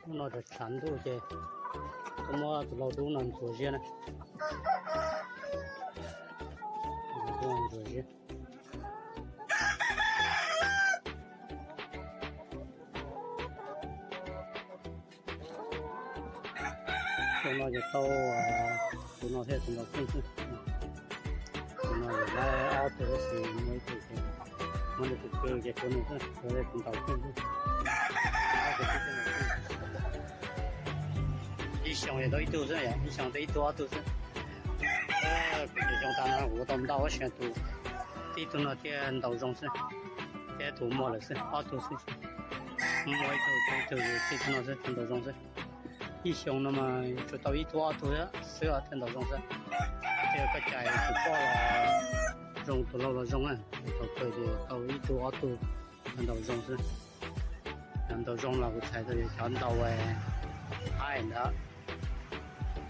Hnub no tshav ntuj ces kuv muab tus lau dub no ntxuav ziab na. Ntxuav ziab. Tus no ces tau, tus no thiaj tus ntaus kheej xwb. Tus no ces lawv ob tug tab sis muaj ib tug ces muab nws tus kwv ces tus nws xwb, tus ntaus kheej xwb. Ib xyoos ces tau ib tug xwb, ib xyoos tau ib tug ob tug xwb. Kuv ces xyoo tas no kuv tau ntau tab sis tus tib tug no thiaj ntaus zoo xwb, thiab tus muaj lawm xwb ob tug xwb. Muaj ib tug, ib tug, tib tug no xwb thiaj ntaus zoo xwb. Ib xyoo no mas tsuas tau ib tug ob tug xwb thiaj ntaus zoo xwb. Ces koj cais tus poj los zoo, tus lau los zoo na, thaum kawg ces tau ib tug ob tug ntaus zoo xwb. Ntaus zoo los kuv txhais tau cov ntaus haib ntawd,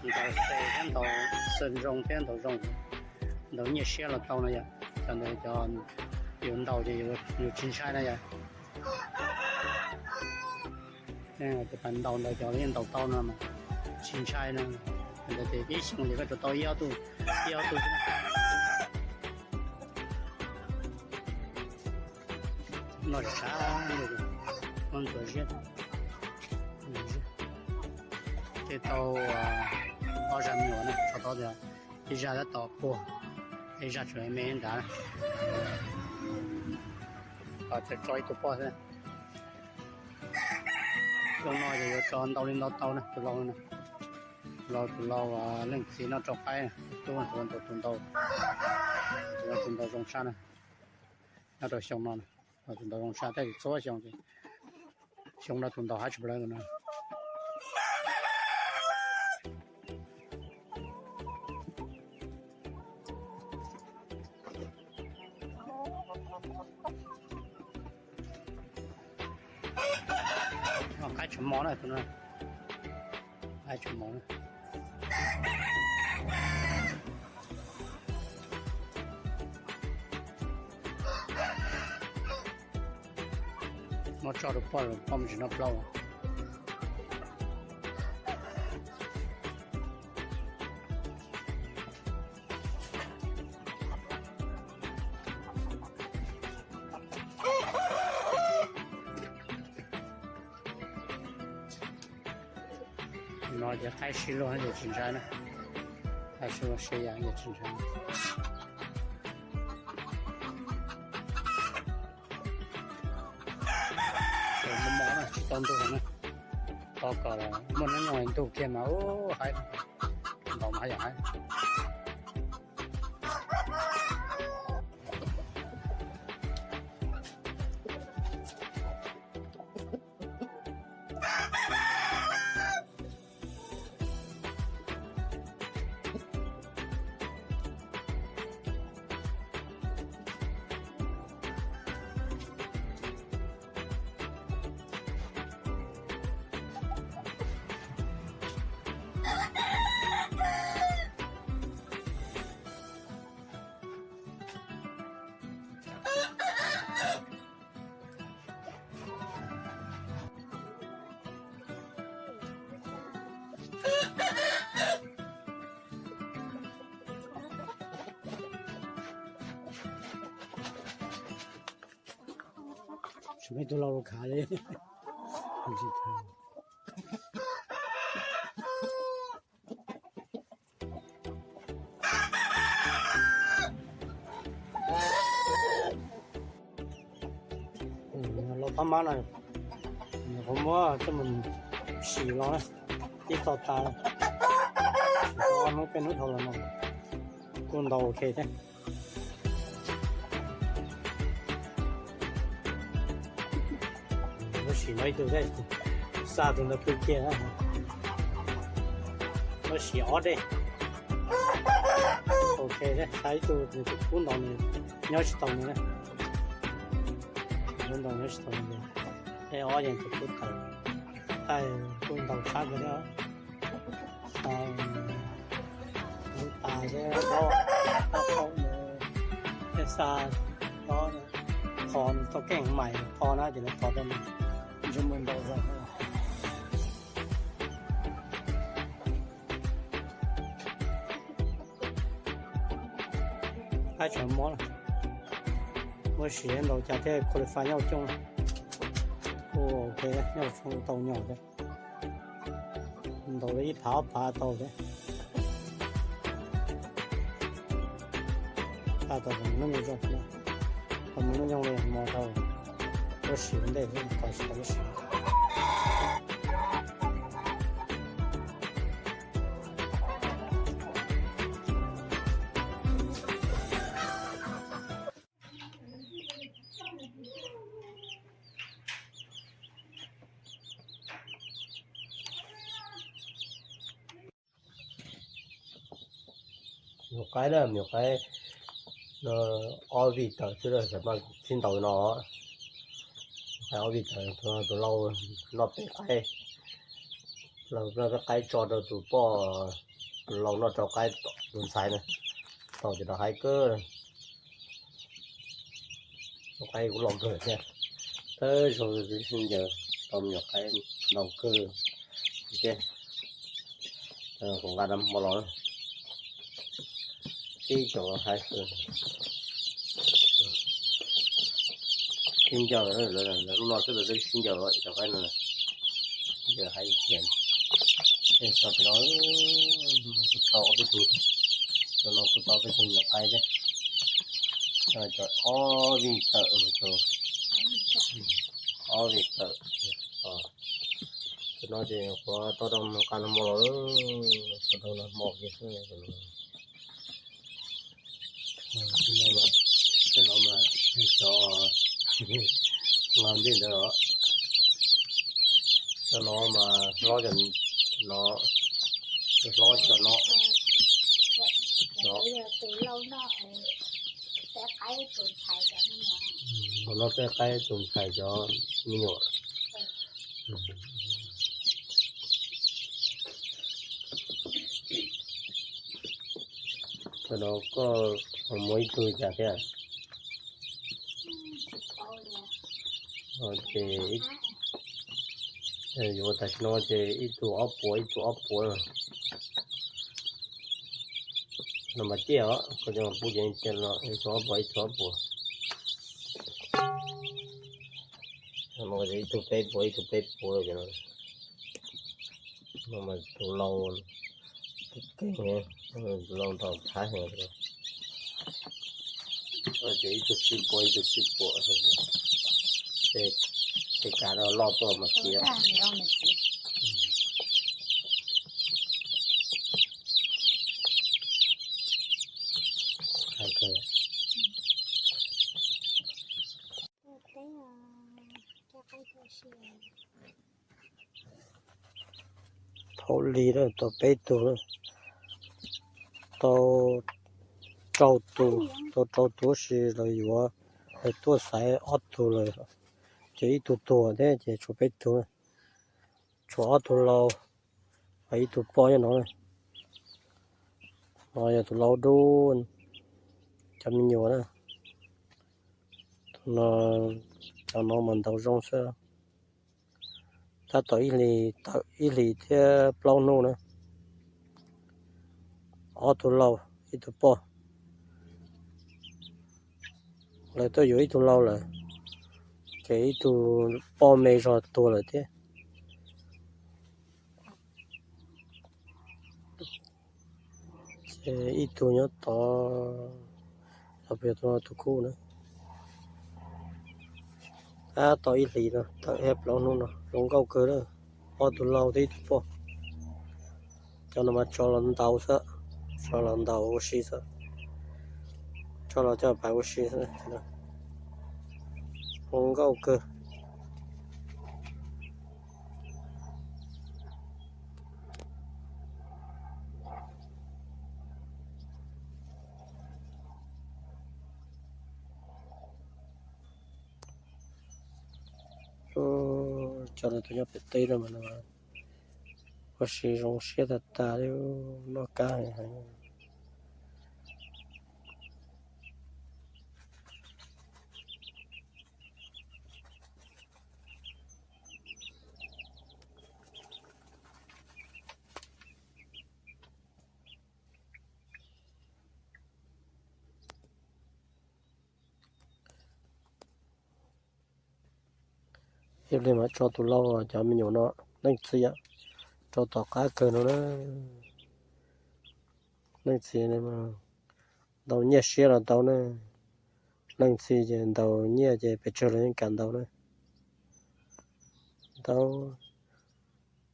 ntaus xe thiab ntaus xeem zoo thiab ntaus zoo, ntaus nyiaj siab los tau no yom. Cov ntawd cov yuav ntaus ces yus tsis ntshai na yom. Cov pas ntaus ntawd cov yeej ntaus tau no mas tsis ntshai na. Ntawd ces ib xyoo ces koj tsuas tau ib ob tug, ib ob tug xwb. No tshav, muab ntxuav ziab. Ces tau ob zaj me nyuam na, tso tau tias ib zaj tab tom puag, ib zaj tseem me nrad. Tseem tso ib tug poj xwb. Xyoo no ces yuav tso ntau li ntau tau na, tus lau, tus lau, tus lau leej txiv noj rau qaib, tus tub tus ntau, tus ntau, tus ntau zoo tshaj na. Nyob rau xyoo no, tus ntau zoo tshaj, tej zaum txhua xyoo ces xyoo no tus ntau hab tshaj plaws no. Qaib tseem mos na, tus no, qaib tseem mos na. Muab tso rau poj, poj mus tsis noj plaub. No ces qaib sib luag ces tsis ntshai na, qaib sib luag sib yam ces tsis ntshai. Tseem mos mos na, tsis tau ntug na, tos kom muaj hnub nyoog ntug kiag mas ub haib, ntaus mas yam haib. Tsis muaj ib tug lau los khav li. Lau pab mab no, kuv muab coj mus sim los ib tog tas, sim tau ob hnub peb hnub dhau los no, kuj ntau ok thiab. Muab sim no ib tug thiab, xa tus ntawd pw kiag. Muab sim ob dej. Ok thiab, xa ib tug, tus kub ntau nws nyob tsis tau nws na. Kub ntau nyob tsis tau nws. Dej ob yeej tus kub tawm, kuj ntau tshaj kawg thiab. Xa lub tas thiab dob, dob qaub, thiab xa dob, qhov tau keej mais qhov na ces lawv qhov tau ntsej muag ntau zog. Qaib tseem mob lawm, muab sim ntaus cas thiaj qualify nyob coob. Kuj ok, nyob tau nyom thiab. Ntaus li ib phav ob phav tau thiab. Tau tau mus hnub nyoog zoo, tau mus hnub nyoog li mus tau lub sim ua ntej thiab, tau tsis tau lub sim. Nyuam qaib na, nyuam qaib no ob vij tawm xwb, tam sim no sib ntaus no. Qaib ob vij tawm, tus lau noj peb qaib, lau noj peb qaib tso rau tus poj, tus lau noj rau qaib, tus ntxhais na, tau cov rau haib kawg. Qaib kuj loj kawg thiab, thawj zaug sib ncaws tau me nyuam qaib ntau kawg thiab. Kuv nqa rau hmo los, tib co haib xwb. Sib ncaws, lub no xwb lawv twb sib ncaws cov qaib no, ncaws haib tiag. Tso pem no kuj tau ob peb tug, cov no kuj tau ob peb tug nyuam qaib thiab. Cov ob vij tawm, ob vij tawm. Tus no ces kuv tau rau nqa los hmo los, kuv rau nag hmo kiag xwb. Tej no mas cov nqa ntej ntawd os. Cov no mas hlob, cov no hlob cov no. Tus no peb qaib tus ntxhais cov me nyuam. Cov no koj muaj ib tug cas thiab? Ces yuav tam sim no ces ib tug ob puas, ib tug ob puas. No mas ciaj os, koj coj pub ces ciaj no, ib tug ob puas, ib tug ob puas. Ib tug peb puas, ib tug peb puas. No mas tus lau, tus lau ntau thab heev. Ces ib tug tsib puas, ib tug tsib puas. Tej kav no loj tuaj mas tiav. Thaum li tau peb tug, tau rau tus, tau rau tus tab sis lawv yuav, lawv tuaj xaiv ob tug lawm, ces ib tug tuag thiab ces tshuav peb tug, tshuav ob tug lau, ib tug poj nyob no. No yog tus lau dub, cov me nyuam na. Tus no, cov no mas ntaus zoo xwb. Tab tom ib hlis, tawm ib hlis thiab plaub hnub na. Ob tug lau, ib tug poj. Lawv tuaj yuav ib tug lau lawm, ces ib tug poj me zog tuag lawm thiab. Ces ib tug nyob tod, tus no tus kuj na. Tab tom ib hlis no tawm thiab plaub hnub no zoo nkauj kawg lawm. Ob tug lau thiab ib tug poj. Cov no mas tso los ntaus xwb, tso los ntaus ua si xwb, tso los coj pais ua si xwb. Zoo nkauj kawg. Cov no tus nyob pem teb no mas ua si zoo siab tag tag li, noj kab heev. Ib pliag mam tso tus lau, cov me nyuam no, leej txiv, tso tom qab kawg no na. Leej txiv ntaus nyiaj siab los tau na. Leej txiv ces ntaus nyiaj ces pes tsawg los yeej kam ntaus na. Ntaus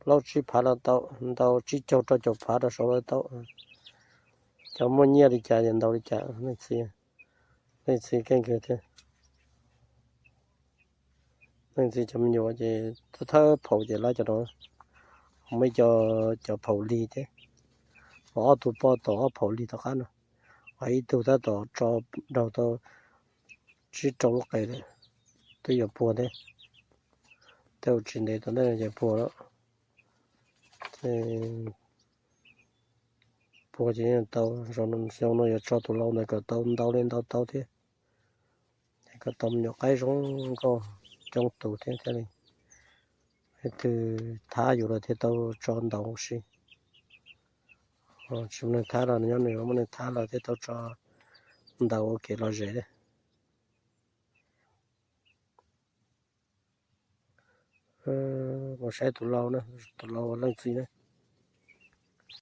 plaub tsib phav los tau, ntaus tsib caug rau caum phav rau saud los tau. Cov muaj nyiaj li cas ces ntaus li cas. Leej txiv, leej txiv keej kawg thiab. Leej txiv cov me nyuam ces thawb phaum ces lawv cov no, muaj ib co cov phaum lig thiab, ho ob tug poj tom ob phaum lig tom qab no, ho ib tug tab tom tso raug tau tsib rau lub qe lawm, twb yuav puag thiab. Tej zaum tsis ntev tom ntej no ces puag lawm. Puag ces yeej tau. Xyoo no yuav tso tus lau ntawd kom tau ntau li ntau tau thiab, kom tau me nyuam qaib zoo nkauj coob tus thiab thiaj li, leej twg thab yus los thiaj tau tso ntaus ua si. Tsis muaj neeg thab los nyob nws, muaj neeg thab los thiaj tau tso ntaus ua kev lom zem. Mus saib tus lau na, tus lau leej txiv na.